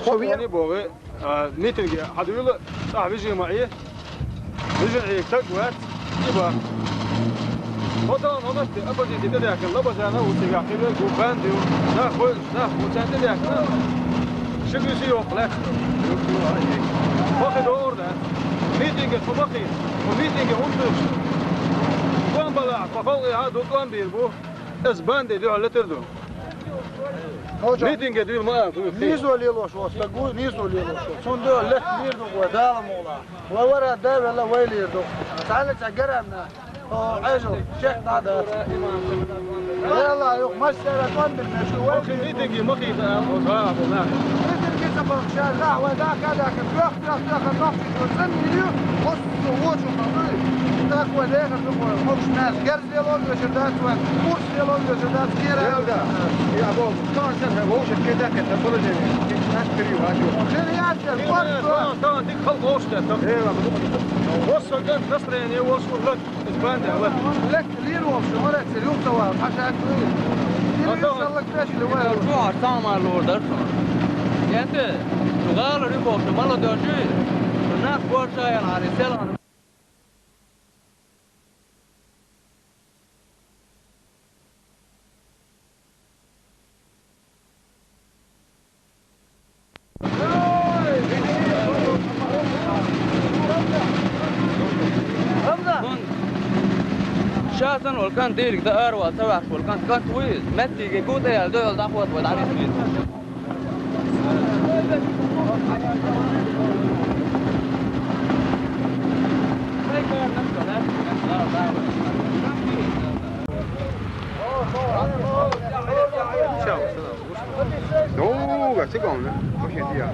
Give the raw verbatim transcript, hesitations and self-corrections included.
Хо веана боху, а, митинге хьадуьйла, цӀахь вижима Ӏе, вижима Ӏе стаг вац, и бан. Хо тахана хӀо матте оппозиция тӀедаьхкина, Лабазанов ву цигахь хилла, гу бан ду, нах хой, нах ву царна тӀедаьхкина. Ши буьйса йоккха лаьцна. Бахи догӀур дац. Митинге цу бахи, цу митинге хӀун туьйхаш? Томбалахь, тхо халкъе хьа ду, томбийр бу. Ас банде дуьхьал летар ду. Митинге дуьйла ма а, дуьйла. Нийсо лелош ву стаг ву, нийсо лелош ву. Цунна дуьхьал летта лийр ду вай, Дала мукъалахь. Вай вара да велла вай лийр ду. Цхьаьна цхьа гарамна. О, Ӏежал, чекх дӀа дац. Валлахь, юха массара тӀом бина мешка вай. Охи митинге ма хийта, о, за, бу, на. Митинге ца бахша, за, вай даха, даха, бёх, бёх, бёх, нохчи чу цӀанийю, хос, вочу, хос. Так вай дехар ду вай, хокш мас, герз лело вешар дац вай, курс лело вешар дац, кера. Ел да. Я бо, тан сен хе вовше кеда кеда положение. Наш период, а чё? Период, период, период. Тан, тан, дик халкъ вовше кеда. Э, ладно. Хос, соган настроение вовше лак. Лекц лийр волчу, лекц юхцавар, хьаша дуй. Аса Аса лак тешили вай. Чу ар сама лур дар сон. Янте, шу гала рюбов, шу мало дожи. Шу нах борша ян ари сел. Ша санна волу кан дийриг дан ара вац, ца ваьхьаш волу кан, кан вуй, меттиге гу тӀе яьлла, дуьхьал дӀахота вай, дӀанисвийта. Чао. Ну, гацигом, да? Вообще, я.